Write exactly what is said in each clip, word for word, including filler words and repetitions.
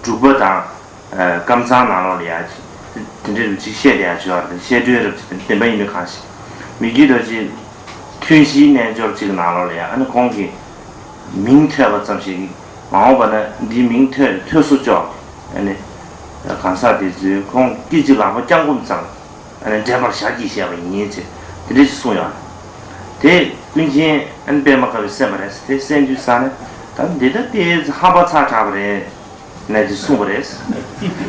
འབྲུག་པ་དང་། ཀམ་ཚང་ནང་ལོགས་ལ་ཡ། དེ་འདྲའི་རབ་ཅིག་བཤད་བསྡད་ཡ་བྱོས་པ་རེད། བཤད་སྒྲོས་རབ་ཅིག་བདེན་པ་ཡིན་མིན་གང་ཤེས། མི་བརྒྱུད་རྡོ་རྗེ་ཐུན་བཞིའི་རྣལ་འབྱོར་གཅིག་ནང་ལོགས་ལ་ཡ། ཨ་ནི་ཁོང་གི་མིང་ཐོས་པ་ཙམ་ཞིག་གིས། མ་འོངས་པ་ན་འདིའི་མིང་ཐོས་ཐོས་སོ་ཅོག་ཨ་ནི་གང་ཟག་དེ་ཚོས་ཁོང་སྐད་ཅིག་ལག་པ་བརྐྱང་བསྐུམ་ཙམ། ཨ་ནི་འདྲེན་པར་ཞལ་གྱིས་བཞེས་པ་ཡིན་ཅེས་དེ་འདྲ་ཞིག་གསུངས་ཡོད། དེ་ཀུན་མཁྱེན་ཨ་ནི་པདྨ་དཀར་པོས་གསན་པ་རེད། དེ་གསན་དུས་ཙ་ནས། ད་འདི་ད་དེ་ཧམ་པ་ཚ་དྲགས་པ་རེད། ནས་དེ་གསུངས་པ་རེད།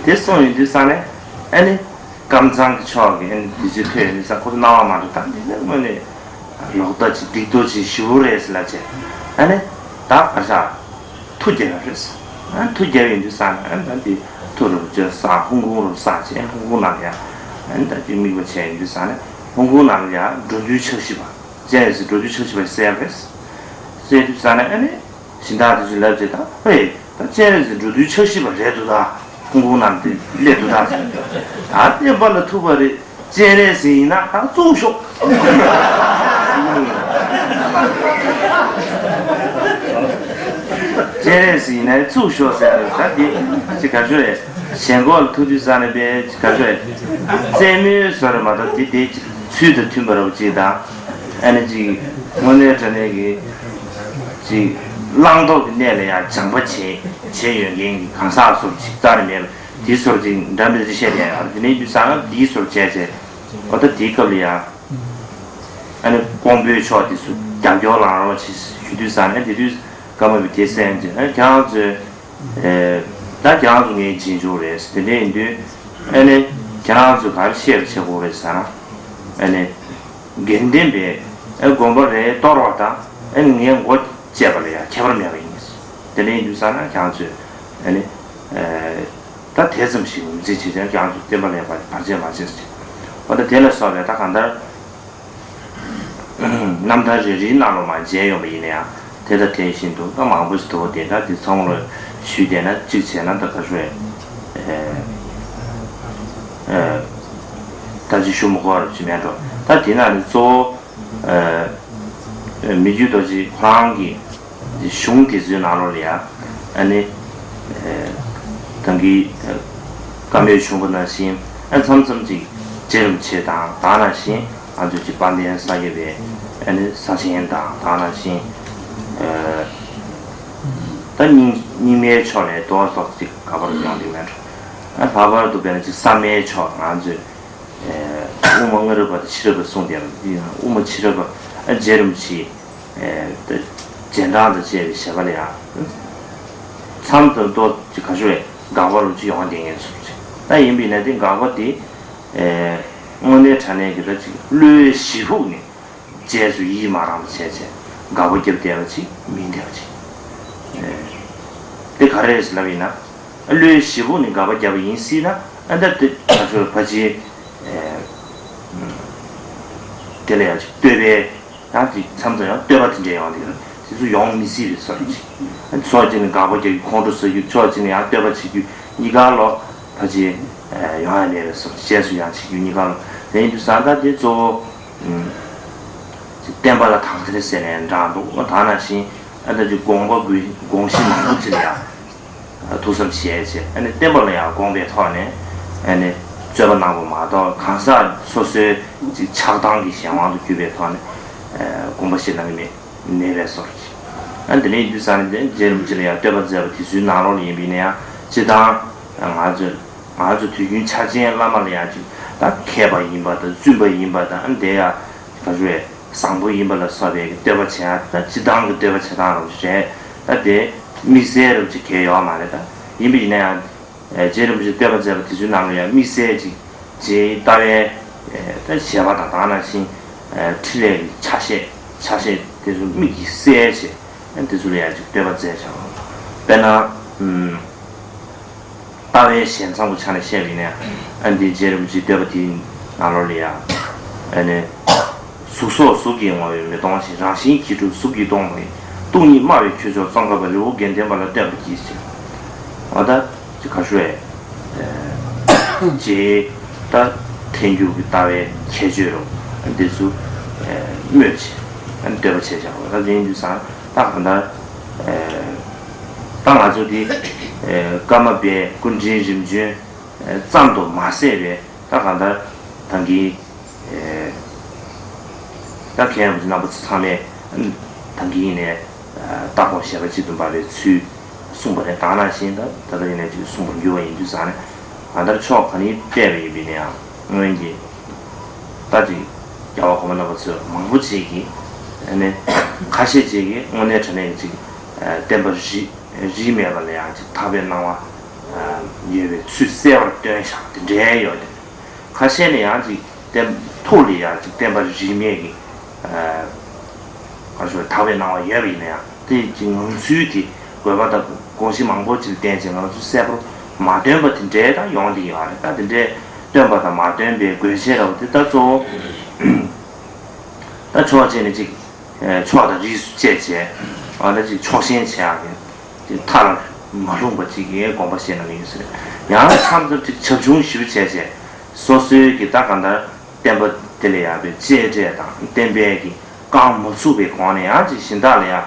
དེ་གསུངས་ཡོང་དུས་ཙ་ནས། ཨ་ནི་ཀམ་ཚང་གི་ཕྱོགས་ཀྱི་ཨ་ནི་དེ་ཚོས་ཐོས་ཡོང་དུས་ཙ་ཁོ་ཚོ་སྣང་བ་མ་འགྲོ། ད་འདི་ནི་དངོས་ནས་ལོག་ལྟ་ཅིག་སྡིག་ཏོ་ཅིག་ཞེ་པོ་རེད་ཟེར་ལབ་བྱས། ཨ་ནི་ད་ག་ཤ་མཐུ་རྒྱབ་ཡོད་རེད། ཨ་མཐུ་རྒྱབ་ཡོང་དུས་ཙ་ནས། ཨ་ནི་ད་འདི་མཐུ་རུ་བཅོལ་ས་ཧོམ་ཁུང་རུ་ས་བྱས། ཧོམ་ཁུང་ནང་ལ་ཡ། ཨ་ནི་ད་དེ་དམིགས་པ་བྱས་ཡོང་དུས་ཙ་ནས། ཧོམ་ཁུང་ནང་ལ་ཡ་འགྲོ་འདུལ་ཕྱག་བཞི་པ། སྤྱན་རས་གཟིགས་འགྲོ་འདུལ་ཕྱག་བཞི་པ་གསལ་རེད། གསལ་དུས་ཙ་ནས། ཨ་ནི་སྦྱིན་བདག་དེ་ཚོས་ལབ་བྱས། ད་ཨེ་ད་སྤྱན་རས་གཟིགས་འགྲོ་འདུལ་ཕྱག་བཞི་པ་རེད་འདུག་ད་ཧོམ་ཁུང་ནང་དེ་སླེབས་འདུག་ད་ཟེར། ད་བསྟན་པ་ལ་ཐུག་པ་རེད། སྤྱན་རས་གཟིགས་ཡིན་ན་ད་བཙུགས་ཤོག་སྤྱན་རས་གཟིགས་ཡིན་ན་བཙུགས་ཤོག་ཟེར་ཡ་རེད། ད་འདི་ཅི་ག་ཤོད་རེད། ཞེན་ཁོག་ལ་ཐུག་དུས་ཙ་ནས་པས་ཅི་ག་ཤོད་རེད། རྩེད་མོའི་བཟོ་འདྲ་མ་གཏོགས་དེ་དེ་ཚུལ་དང་མཐུན་པ་རེད་པ་ཅིག་དང་། ཨ་ནི་ཅིག་དངོས་གནས་དྲང་གནས་ཀྱི་ཅིག་བླང་དོར་གྱི་གནས་ལ་ཡང་སྦྱངས་པ་བྱས་བྱས་ཡོད་མཁན་གྱི་གང་ཟག་བཟོ་འདྲ་ཅིག་རྩ་ནས་མེད་པ། དེའི་བཟོ་འདྲ་ཅིག་འདྲ་འདྲ་ཅིག་བཤད་ཡ་ཡོད་རེད། དེ་ནས་དུས་ཙ་ན་དེའི་བཟོ་འདྲ་བྱས་བྱས། འོ་ད་དེའི་སྐབས་ལ་ཡ། ཨ་ནི་ཀོང་པོའི་ཕྱོགས་དེ་ཚོ་རྒྱབ་སྐྱོར་གནང་རོགས་བྱེད་ཞུ་དུས་ཙ་ནས། དེ་དུས་ཀརྨ་པའི་དེ་གསན་བྱས། ཨ་ཁྱེད་རང་ཚོས། ཨེ། ད་ཁྱེད་རང་ཚོ་ངའི་རྗེས་འཇུག་རེད། དེ་འདྲ་ཡིན་དུས། ཨ་ནི་ཁྱེད་རང་ཚོས་ག་རེ་ཤེས་པ་བྱེད་དགོས་རེད་ཟེར་ན། ཨ་ནི་དགེ་ལྡན་པའི་ཨེ་དགོན་པ་རེ་གཏོར་བ་དང་། ཨ་ནི་ངའི་མགོ་བཅད་པ་ལ་ཡང་ཁྱད་པར་མེད་པ་ཡིན། དེ་འདྲ་ཡིན་དུས་ཙ་ན་ཁྱེད་རང་ཚོས། ཨ་ནི་ཨེ་ད་དེ་ཙམ་ཞིག་ངོས་འཛིན་བྱེད་ཀྱང་། ཁྱེད་རང་ཚོ་བསྟན་པ་ལ་བར་བར་ཆད་མ་བྱེད་ཟེར། འོ་ད་དེ་ལ་སོགས་པའི་ད་གང་ལྟར། རྣམ་ཐར་རེ་རེའི་ནང་ལོགས་མར་མཇལ་ཡོང་པ་ཡིན་ན་ཡང་། དེ་དང་དེ་བཞིན་དུ་ད་མང་པོ་ཞིག་འདུག་དེ་ད་དེ་ཚང་མ་ལ་ཞུས་བསྡད་ན། གཅིག་བྱས་ན་ད་ག་ཤོད་ཨེ་ཨེ་ད་ཅི་ཞུ་མི་དགོས་པ་ཅིག་མེད་འགྲོ། ད་དེ་ནང་ནས་གཙོ་བོ་ཨེ་མི་བརྒྱུད་རྡོ་རྗེ་ཁོ་རང་གི་གཞུང་དེ་ཚོའི་ནང་ལོགས་ལ་ཡ། ཨ་ནི་ཨེ་ད་གིན་ཨེ་བཀའ་མོལ་བྱུང་བ་ནང་བཞིན། ཨ་མཚམས་མཚམས་ཅིག་རྗེ་རིན་པོ་ཆེ་དང་། ད་ནང་བཞིན་ང་ཚོ་ཅིག་དཔལ་ལྡན་ས་སྐྱ་པའི་ཨ་ནི་ས་ཆེན་དང་། ད་ནང་བཞིན་ཨེ་ད་རྙིང་རྙིང་མའི་ཕྱོགས་ནས་ཏོག་ཙམ་ཅིག་ག་པར་ཡོང་གི་མེད་འགྲོ། ཨ་ལྷག་པར་དུ་དཔེར་ན་ཅིག་བསམ་ཡས་ཕྱོགས། ང་ཚོས་ཨེ་དབུ་མ་སྔ་རབས་པ་དང་ཕྱི་རབས་པ་གསུངས་བསྡད་པ་དེ་ཡང་། དབུ་མ་ཕྱི་རབས་པ་ཨ་རྗེ་རིན་པོ་ཆེ་ཨེ་ད་རྗེས་འབྲང་དང་བཅས་པའི་བཞེད་པ་ལ་ཡང་མཚམས་དང་ཏོག་ཅིག་ག་ཤོད་དགག་པ་རུ་ཅིག་ཡོང་བསྡད་མཁན་ཚོ་རེད། ད་ཡིན་པ་ཡིན་ན་དེ་དགག་པ་དེ་ཨེ་དངོས་གནས་དྲང་གནས་ཀྱི་ད་ཅིག་བློའི་གཞི་ཕུགས་ནས་རྗེས་སུ་ཡིད་མ་རངས་པ་བྱས་བྱས་དགག་པ་བརྒྱབ་བསྡད་པ་ཅིག་མིན་བསྡད་པ་ཅིག་ཨེ་དེ་ག་རེ་རེད་ཟེར་ལབ་ཡིན་ན། བློའི་གཞི་ཕུགས་ནས་དགག་པ་བརྒྱབ་པ་ཡིན་སྲིད་ན། ཨ་ད་དེ་ང་ཚོས་ཕལ་ཆེར་ཨེ་དེ་ལ་ཡང་ཅིག་བསྟོད་པའི་ཡང་ཅིག་མཚམས་མཚམས་ཡང་བསྟོད་པ་དེ་འདྲ་ཡོང་དེ་རེད། དེ་ཚོ་ཡོང་མི་སྲིད་པའི་བཟོ་འདྲ་ཅིག་ཕྱོགས་གཅིག་ནས་དགག་པ་རྒྱག་རྒྱུ་ཁོང་ཁྲོ་ཟ་རྒྱུ། ཕྱོགས་གཅིག་ནས་ཡང་བསྟོད་པ་བྱེད་རྒྱུ། གཉིས་ཀ་ལོ་ཕལ་ཆེར་ཨེ་ཡོང་ཡ་མེད་པའི་བཟོ་འདྲ། རྗེས་སུ་ཡང་བྱེད་རྒྱུ་གཉིས་ཀ་ལོ། དེ་ཡིན་དུས་ཙང་ད་དེ་གཙོ་བོ་ཨུམ་ཅིག་བསྟན་པ་ལ་དག་ཐེར་ཟེར་ནས་འདྲ་འདུག་ད་ནང་བཞིན་ཨ་ད་ཅིག་དགོངས་པ་དགོངས་གཞི་མང་པོ་ཅིག་ལ་ཡང་ཐུགས་བསམ་བཞེས་བྱས། ཨ་ནི་བསྟན་པ་ལ་ཡང་དགོངས་པའི་ཐོག་ནས། ཨ་ནི་རྩོད་པ་གནང་བ་མ་གཏོགས། གང་ཟག་སོ་སོའི་ཅིག་ཆགས་སྡང་གི་གཞན་དབང་དུ་གྱུར་པའི་ཐོག་ནས་ཨ་དགོངས་པ་བཞེས་གནང་གི་མེད་མེད་པའི་བཟོ་འདྲ་ཅིག་ཨ་དེ་ནས་ཡིན་དུས་ཙང་ནས་དེ་རྗེ་རིན་པོ་ཆེ་ལ་ཡང་བསྟོད་པ་མཛད་པ་དེ་ཚོའི་ནང་ལོགས་ལ་ཡིན་པ་ཡིན་ན་ཡང་། སྤྱིར་བཏང་ང་ཚོས་ང་ཚོ་དུས་རྒྱུན་འཆར་ཅན་བླ་མ་ལ་ཡང་ཅིག་ད་མཁས་པ་ཡིན་པ་དང་། བཙུན་པ་ཡིན་པ་དང་། ཨ་ནི་དེ་ཡང་ག་ཚོད་བཟང་པོ་ཡིན་པ་ལ་སོགས་པའི་བསྟོད་པ་བྱེད་ཡ། ད་སྤྱིར་བཏང་གི་བསྟོད་པ་བྱེད་སྟངས་རོགས་རེད། ད་དེ་དམིགས་བསལ་རོགས་ཅིག་གལ་ཡོད་མ་རེད། ད་ཡིན་པ་ཡིན་ན་ཡང་རྗེ་རིན་པོ་ཆེ་བསྟོད་པ་མཛད་པ་དེ་ཚོའི་ནང་ལ་ཡང་དམིགས་བསལ་ཅིག་རྗེའི་ལྟ་བའི་ད་བཞེད་པ་དང་། ད་ནང་བཞིན་འཕྲིན་ལས་ཀྱི་ཆ་ཤས་ཆ་ཤས་དེ་ཚོ་དམིགས་ཀྱིས་བསལ་བྱས། དེ་ཚོ་ལ་ཡང་ཅིག་བསྟོད་པ་མཛད་བྱ་བ། དཔེར་ན། ལྟ་བའི་ཞལ་མཚམས་ཀྱི་ཆ་ནས་བཤད་པ་ཡིན་ན། ཨ་འདི་རྗེ་རིན་པོ་ཆེའི་བསྟོད་པ་དེའི་ནང་ལོགས་ལ་ཡང་། ཨ་ནི། གཟུགས་སོགས་གཟུགས་ཀྱིས་བསྔོ་བས་མི་གཏོང་ཞིང་། རང་བཞིན་གྱིས་གྲུབ་གཟུགས་ཀྱིས་སྟོང་པ་ཡི། སྟོང་ཉིད་སྨྲ་བའི་ཁྱུ་མཆོག་ཙོང་ཁ་པ། རི་བོ་དགེ་ལྡན་པ་ལ་བསྟོད་པར་བགྱི་ཞེས། འོ་ད་ཅིག་ག་ཞུ་བས། རྗེའི་ད་ཐལ་འགྱུར་གྱི་ལྟ་བའི་ཁྱད་ཆོས་རུ་འདི་ཚོ་སྨོས་བྱས། བསྟོད་པ་བྱས་བཞག་པ། ད་དེ་ཡིན་དུས་ཙང་ད་གང་ལྟར། ད་ང་ཚོ་འདི་ཀརྨ་པའི་སྐུ་ཕྲེང་རིམ་བྱོན་ཙམ་དུ་མ་ཟད་པའི་ད་གང་ལྟར་ད་གིན་ད་མཁན་རིན་པོ་ཆེ་རྣམ་པ་ཚོ་ཚང་མས་ད་གིན་ནས་ལྟ་དགོངས་བཞེད་པ་གཅིག་ཏུ་འབར་བའི་ཚུལ་གསུངས་པ་རེད། ད་ནང་བཞིན་ད་ད་ལྟ་ཡིན་ནས་ཅིག་གསུངས་པར་འགྱུར་བ་ཡིན་དུས་ཙང་ནས་གང་ལྟར་ཕྱོགས་གང་ནས་བལྟས་པ་ཡིན་པས་ན་ཡང་སྔོན་གྱི་ད་ཅིག་རྒྱལ་བ་གོང་མ་རྣམ་པ་ཚོས་མང་པོ་ཅིག་གིས་ཨ་ནི་ཁ་ཤས་ཅིག་གིས་དངོས་གནས་དྲང་གནས་ཀྱི་ཅིག་བསྟན་པ་རིས་རིས་མེད་པ་ལ་ཡང་ཅིག་དག་པའི་སྣང་བ་ཡོད་པའི་ཚུལ་གསལ་བར་སྟོན་བཞག་དེ་འདྲའི་ཡོད་དེ། ཁ་ཤས་ནས་ཡང་ཅིག་བསྟན་ཐུགས་ལ་ཡང་ཅིག་བསྟན་པ་རིས་མེད་ཀྱི་ག་རེ་ཞུ་དག་པའི་སྣང་བ་ཡོད་པ་ཡིན་ན་ཡང་དེ་ཅིག་ངང་ཚུལ་དེ་དགོས་པ་དང་དགོངས་གཞི་མང་པོ་ཅིག་བསྟན་ཅིང་ངང་ཚུལ་གསལ་པོར་མ་སྟོན་པ་དེ་འདྲའི་ད་ཡོང་དེ་ཡོད་རེད། ད་དེ་འདྲའི་སྟོན་པ་དང་མ་སྟོན་པའི་དགོས་ཆེད་ར་བ་དེ་ད་གཙོ་བོ་ད་ཕྱོགས་གཅིག་ནས་ཅིག་ཕྱོགས་དང་རིས་སུ་བཅད་བྱས་ཨ་ད་ཅིག་ཕྱོགས་ཞེན་བྱེད་ཡག་གི་ཅིག་མཐའ་ལ་མ་ལྷུང་བ་ཅིག་གི་དགོངས་པ་བཞེས་གནང་གི་ཡོད་ཟེར། ཡང་མཚམས་མཚམས་ཅིག་བྱབ་ཆུང་ཞེ་པོ་བྱས་བྱས་སོ་སོའི་གི་ད་གང་ལྟར་བསྟན་པ་དེ་ལ་ཡང་པའི་གཅེས་སྤྲས་དང་བསྟན་པའི་གི་རྐང་མ་ཚུགས་པའི་སྒོ་ནས་ཡང་ཅིག་གཞན་དག་ལ་ཡང་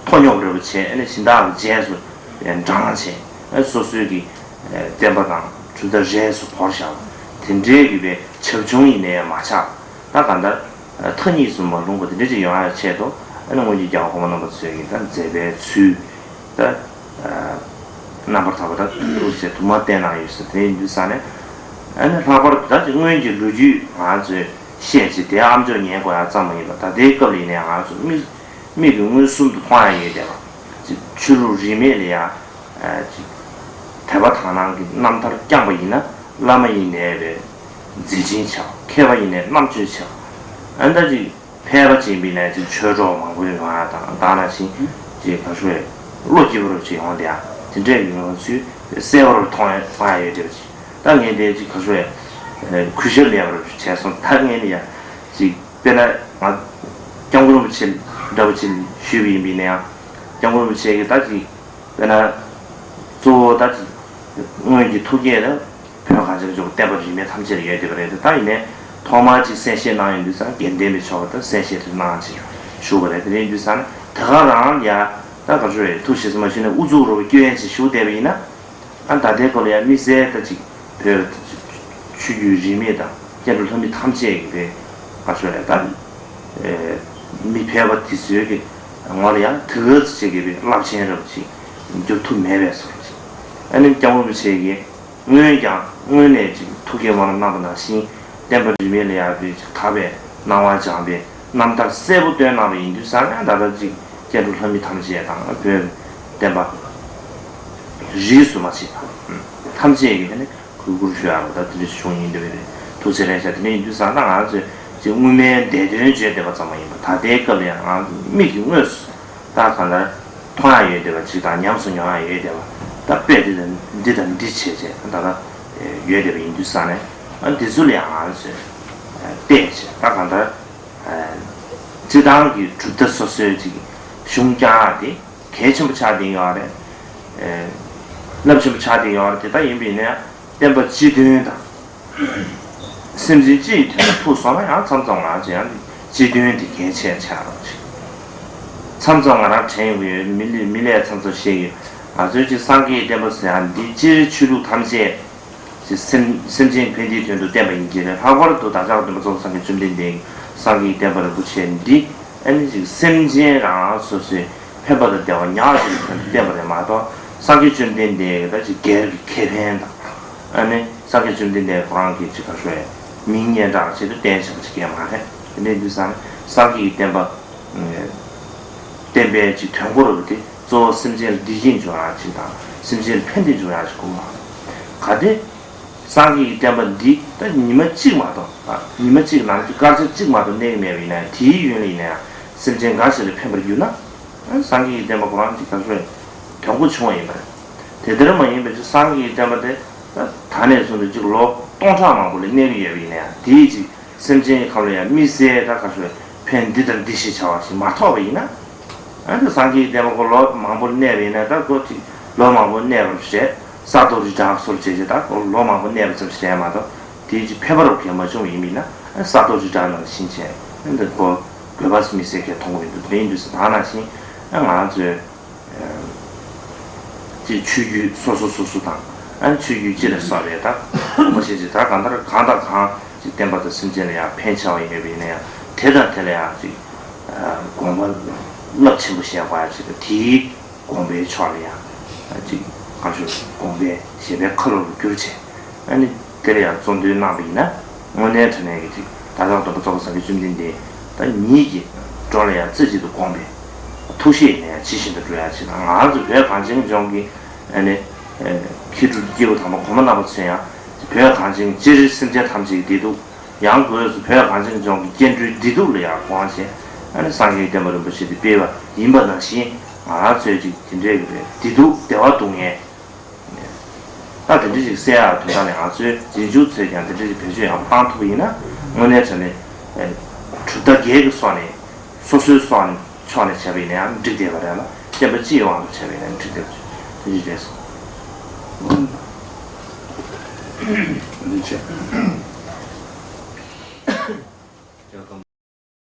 མཐོ་སྙོམས་རེ་བ་བྱས་ཨ་ནི་གཞན་དག་གི་རྗེས་སུ་འབྲང་བྱས་ཨ་སོ་སོའི་གི་བསྟན་པ་དང་གྲུབ་མཐའ་རྗེས་སུ་བོར་བཞག་པ་དེ་འདྲའི་གི་པའི་བྱབ་ཆུང་ཡིན་ནའི་མ་ཆགས་ད་གང་ལྟར་མཐའ་གཉིས་སུ་མ་ལྷུང་བ་དེ་འདྲ་ཅིག་ཡོང་ཡ་ཆེད་དུ་ཨ་ནི་སྔོན་གྱི་རྒྱལ་བ་གོང་མ་རྣམ་པ་ཚོས་ཀྱི་ད་མཛད་པའི་ཚུལ་ད་རྣམ་པར་དག་པ་ད་ཐུགས་རྗེ་དུ་མ་བསྟན་གནང་ཡོད་ཟེར་དེ་ཡིན་དུས་ས་ནས་ཨ་ནི་ལྷག་པར་དུ་ད་ཅིག་སྔོན་གྱི་ལོ་རྒྱུས་ང་ཚོས་བཤད་ཅིག་དེ་ཨ་མཆོག་ཉན་དགོས་ཡ་ཙམ་མ་ཡིན་པ་ད་ལྟའི་སྐབས་ལ་ཡིན་ནའི་ང་ཚོ་མིག་མིག་གིས་མངོན་སུམ་དུ་མཐོང་ཡ་ཡོད་བསྡད་པ་ཅིག་ཆོས་ལུགས་རིས་མེད་ལ་ཡ་ཅིག་དད་པ་དག་སྣང་གི་རྣམ་ཐར་བསྐྱངས་པ་ཡིན་ན་བླ་མ་ཡིན་ནའི་པའི་མཛད་འཕྲིན་ཆགས། མཁས་པ་ཡིན་ནའི་རྣམ་དཔྱོད་ཆགས། ཨ་ནི་ད་ཅིག་ཕལ་པ་ཅིག་ཡིན་པས་ན་ཅིག་ཆོས་གྲོགས་མང་པོ་ཡོང་ཡ་དང་ད་ནང་བཞིན་ཅིག་ག་ཤོད་བློ་སྐྱིད་པོ་རུ་ཅིག་ཡོང་བསྡད་ཡ་དེ་འདྲས་ཀྱི་ངང་ཚུལ་གསལ་པོ་རུ་མཐོང་ཡ་མཐོང་ཡ་ཡོད་བསྡད་པ་ཅིག་ད་ངས་དེ་ཅིག་ག་ཤོད་གུས་ཞབས་མེད་པ་རུ་བྱས་སོང་། ད་ངས་ནི་ཡ་ཅིག་དཔེར་ན་ང་སྐྱབས་མགོན་རིན་པོ་ཆེ་འདྲ་པོ་ཅིག་ཞུས་པ་ཡིན་པས་ན་ཡང་སྐྱབས་མགོན་རིན་པོ་ཆེ་གིས་ད་ཅིག་དཔེར་ན་གཙོ་བོ་ད་ཅིག་སྔོན་གྱི་ཐུགས་བསྐྱེད་ལ་བོད་གངས་ཅན་གྱི་ལྗོངས་བསྟན་པ་རིས་མེད་ཐམས་ཅད་ལ་ཡོད་བསྡད་པ་རེད། ད་ཡིན་ནའི་ཐོག་མར་ཅིག་གསན་བཞེས་གནང་ཡོང་དུས་ཙང་དགེ་ལྡན་པའི་ཕྱོགས་ཀྱི་གསན་བཞེས་དེ་གནང་ཅིག་ཞུ་བ་རེད། དེ་ཡིན་དུས་ཙང་དེ་ག་རང་ཡ་ད་ག་ཚོད་རེད་ཐུགས་རྗེ་ཆེ་མ་ཞུས་ནས་ཨུ་ཚུགས་རོ་སྐྱོན་ཅིག་ཞུ་བསྡད་པ་ཡིན་ན། ཨ་ད་ལྟའི་སྐོར་ལ་ཡང་དམིགས་བསལ་ད་ཅིག་བོད་ཆོས་བརྒྱུད་རིས་མེད་དང་སྐྱེ་འགྲོ་ལྷ་མི་ཐམས་ཅད་ཀྱི་བའི་བཀའ་ཆོས་ལས་ད་མི་ཕལ་པ་དེ་ཚོའི་གི་ངོ་ལ་ཡང་དེ་ག་ཚོད་ཅིག་གི་བའི་རླབས་ཆེན་རབ་ཅིག་འགྱུར་ཐུབ་མེད་པའི་བཟོ་འདྲ་ཅིག་ཨ་ནི་སྐྱབས་མགོན་རིན་པོ་ཆེ་གིས་སྔོན་ཀྱང་སྔོན་ནས་ཅིག་ཐུགས་བསྐྱེད་སྨོན་ལམ་གནང་བ་ནང་བཞིན་བསྟན་པ་རིས་མེད་ལ་ཡང་བའི་ཅིག་དག་པའི་སྣང་བ་སྦྱངས་པའི་རྣམ་ཐར་གསལ་པོ་བཏོན་གནང་བ་ཡིན་དུས་ཙང་ཡང་ད་ལྟ་ཅིག་སྐྱེ་འགྲོ་ལྷ་མི་ཐམས་ཅད་དང་བོད་བསྟན་པ་རིས་སུ་མ་ཆད་པ་ཐམས་ཅད་ཀྱི་ནི་གུས་བཀུར་ཞུ་ཡག་ད་དེ་འདྲ་བྱུང་ཡིན་འདུག་པས་ཐུགས་རྗེ་ལེགས་ཤག་དེ་འདྲ་ཡིན་དུས་ཙང་ད་ང་ཚོས་ཅིག་སྔོན་མའི་འདས་དོན་བརྗོད་བསྡད་པ་ཙམ་མ་ཡིན་པར་ད་ལྟའི་སྐབས་ལ་ཡང་ང་ཚོ་མིག་གིས་དངོས་སུ་ད་གང་ལྟར་མཐོང་ཡག་ཡོད་བསྡད་པ་ཅིག་དང་ཉམས་སུ་མྱོང་ཡག་ཡོད་བསྡད་པ་ད་དཔེ་འདི་དང་འདི་དང་འདི་བྱས་བྱས་ད་ལྟ་ཡོད་བསྡད་པ་ཡིན་དུས་ཙང་ནས་འདི་ཚོ་ལ་ཡང་ང་ཚོས་བལྟས་བྱས་ད་གང་ལྟར། སྤྱི་བཏང་གི་གྲུབ་མཐའ་སོ་སོའི་ཅིག་གཞུང་བསྐྱང་ཡག་དེ་གལ་ཆེན་པོ་ཆགས་བསྡད་ཡོད་རེད། རླབས་ཆེན་པོ་ཆགས་བསྡད་ཡོད་རེད། དེ་ལྟར་ཡིན་པས་ན་བསྟན་པ་སྤྱི་དོན་དང་། སེམས་ཅན་སྤྱི་ཡི་དོན་དུ་ཐུགས་གསོ་ན་ཡང་མཚམས་མཚམས་ང་ཚོ་ཡང་སྤྱི་དོན་དེ་གལ་ཆེ་ཆགས་རོགས་ཅིག་མཚམས་མཚམས་ང་རང་དྲན་ཡོང་གི་ཡོད། མི་ལ་མི་ལས་མཚམས་མཚམས་བཤད་ཀྱི་ཡོད། ང་ཚོའི་ཅིག་སངས་རྒྱས་བསྟན་པ་ཟེར་ཡག་འདི་སྤྱིར་ཆོས་ལུགས་ཐམས་ཅད། ཅེས་སེམས་སེམས་ཅན་ཕན་བདེའི་དོན་དུ་བསྟན་པ་ཡིན་གྱི་རེད། ལྷག་པར་དུ་བདག་ཅག་སྟོན་པ་གཙོ་བོ་སངས་རྒྱས་བཅོམ་ལྡན་འདས་ཀྱི་སངས་རྒྱས་ཀྱི་བསྟན་པ་རིན་པོ་ཆེ་འདི་ཨ་ནི་ཅིག་སེམས་ཅན་རང་རང་སོ་སོའི་ཕན་པ་དང་བདེ་བ་ཉག་གཅིག་གི་དོན་དུ་བསྟན་པ་རེད་མ་གཏོགས་སངས་རྒྱས་བཅོམ་ལྡན་འདས་ཀྱི་ད་ཅིག་སྒེར་གྱི་ཁེ་ཕན་དང་ཨ་ནི་སངས་རྒྱས་བཅོམ་ལྡན་འདས་ཁོ་རང་གི་ཅིག་ག་ཤོད་མིང་སྙན་གྲགས་ཆེད་དུ་བསྟན་བཞག་པ་ཅིག་གས་མ་རེད། དེ་འདྲའི་དུས་ཙང་སངས་རྒྱས་ཀྱི་བསྟན་པ་བསྟན་པའི་ཅིག་དོན་གོ་རུ་དེ་གཙོ་བོ་སེམས་ཅན་ལ་བདེ་སྐྱིད་འབྱུང་ཡག་ཅིག་དང་སེམས་ཅན་ལ་ཕན་བདེ་འབྱུང་ཡག་ཅིག་དགོས་མ་རེད། གལ་ཏེ། སངས་རྒྱས་ཀྱི་བསྟན་པ་འདི་ད་ཉི་མ་གཅིག་མ་གཏོགས་ཉི་མ་གཅིག་ནང་དུ་སྐར་ཆ་གཅིག་མ་གཏོགས་གནས་ཀྱི་མེད་པ་ཡིན་ན་དེའི་ཡུན་ལ་ཡིན་ན་ཡང་སེམས་ཅན་འགའ་ཞིག་ལ་ཕན་པར་གྱུར་ན། སངས་རྒྱས་ཀྱི་བསྟན་པ་ཁོ་རང་གི་ག་ཚོད་དོན་གོ་ཆུང་བ་ཡིན་པ་རེད། དེ་ལྟར་མ་ཡིན་པའི་ཕྱིར་སངས་རྒྱས་ཀྱི་བསྟན་པ་དེ་ད་ནས་བཟུང་སྟེ་གཅིག་ལོ་སྟོང་ཕྲག་མང་པོ་ལ་གནས་ཀྱི་ཡོད་པ་ཡིན་ན་ཡང་དེའི་གཅིག་སེམས་ཅན་གྱི་ཁམས་ལ་ཡང་དམིགས་བསལ་ད་ག་ཚོད་ཕན་འདི་དང་འདི་ཞེས་བྱ་བ་ཞིག་མ་ཐོབ་པ་ཡིན་ན། ཨ་ནི་སངས་རྒྱས་ཀྱི་བསྟན་པ་ཁོ་ལོ་མང་པོ་གནས་པ་ཡིན་ན་ད་ཁོ་ཅིག་ལོ་མང་པོ་གནས་པར་བྱས། ས་རྡོ་རི་བྲག་སོར་བྱས་བྱས་ད་ཁོ་ལོ་མང་པོ་གནས་པ་ཙམ་ཞིག་རེད་མ་གཏོགས་དེའི་ཅིག་ཕན་པ་རབ་གས་མ་བྱུང་བ་ཡིན་མིན་ན་ཨ་ས་རྡོ་རི་བྲག་ནང་བཞིན་བྱས་ཨ་འདི་ཁོ་དགོས་པ་མི་སྲིད་མཁན་མཐོང་གི་མི་འདུག་དེ་ཡིན་དུས་ད་ནང་བཞིན་ཨ་ང་ཚོས་ ཅིག་ཆོས་བརྒྱུད་སོ་སོ་སོ་སོ་དང་ཨ་ནི་ཆོས་བརྒྱུད་སྤྱི་ལ་སོགས་པའི་ད་དགོངས་པ་བཞེས་ཅིག་ད་གང་ལྟར་གང་དང་གང་ཅིག་བསྟན་པ་དང་སེམས་ཅན་ལ་ཡང་ཕན་ཆེ་བ་ཡིན་ཡོད་པ་ཡིན་ན་ཡང་དེ་དང་དེ་ལ་ཡང་ཅིག་དགོངས་པ་རླབས་ཆེན་པོ་བཞེས་དགོས་ཡ་ཅིག་དང་དེའི་དགོངས་པའི་ཕྱོགས་ལ་ཡང་ཅིག་གང་ཞུ་དགོངས་པའི་བཞེད་པའི་ཁ་ལོ་རུ་གྱུར་བྱས་ཨ་ནི་དེ་ལ་ཡང་གཙོ་འདོན་གནང་བ་ཡིན་ན། དངོས་གནས་དྲང་གནས་ཀྱི་ཅིག་ད་ལྟ་སྟོན་པ་རྫོགས་པ་སངས་རྒྱས་བཅོམ་ལྡན་འདས་ད་ཉིད་ཀྱི་འགྲོ་ལ་ཡང་རྩེ་གཅིག་ཏུ་དགོངས་པའི་ཐུགས་བཞེད་ནས་ཇི་བཞིན་དུ་འགྲོ་ཡ་ཅིག་དང་ང་ཚོ་བོད་གངས་ཅན་ལྗོངས་ཀྱི་ཨ་ནི་མཁས་གྲུབ་སྐྱེས་བུ་དམ་པ་གོང་མ་རྣམ་པ་ཚོས་ཡང་བོད་གངས་ཅན་སྤྱིར་སེམས་ཅན་ཐམས་ཅད་ཀྱི་བདེ་སྡུག་ཡང་སྒོས་སུ་བོད་གངས་ཅན་ལྗོངས་ཀྱི་སྐྱེ་འགྲོའི་བདེ་སྡུག་ལ་ཡང་དགོངས་བཞེས་ཨ་ནི་སངས་རྒྱས་བསྟན་པ་རིན་པོ་ཆེ་དེ་སྤེལ་བ་ཡིན་པ་ནང་བཞིན་ང་རང་ཚོས་ཅིག་དེ་འདྲའི་གི་བདེ་སྡུག་བདེ་བ་སྡུག་བསྔལ། ད་དེ་འདྲ་ཞིག་གསལ་ཡག་དོན་དག་ནི་ང་ཚོའི་རྗེས་འཇུག་ཚོས་ཀྱང་དེ་འདྲ་ཞིག་བེད་སྤྱོད་ཡག་པོ་བཏང་ཐུབ་པ་ཡིན་ན་དངོས་གནས་དྲང་གནས་གྲུབ་མཐའ་བརྒྱད་ཀྱི་སོགས་ནས་སོ་སོའི་སོགས་ནས་ཕྱོགས་ནས་བྱས་པ་ཡིན་ན་ཡང་འགྲིག་བསྡད་པ་རེད་ལ་བསྟན་པ་སྤྱི་ཡི་དབང་དུ་བྱས་པ་ཡིན་ན་འགྲིག་བསྡད་པ་དེ་འདྲ་རེད་སོང་། འདི་བྱས།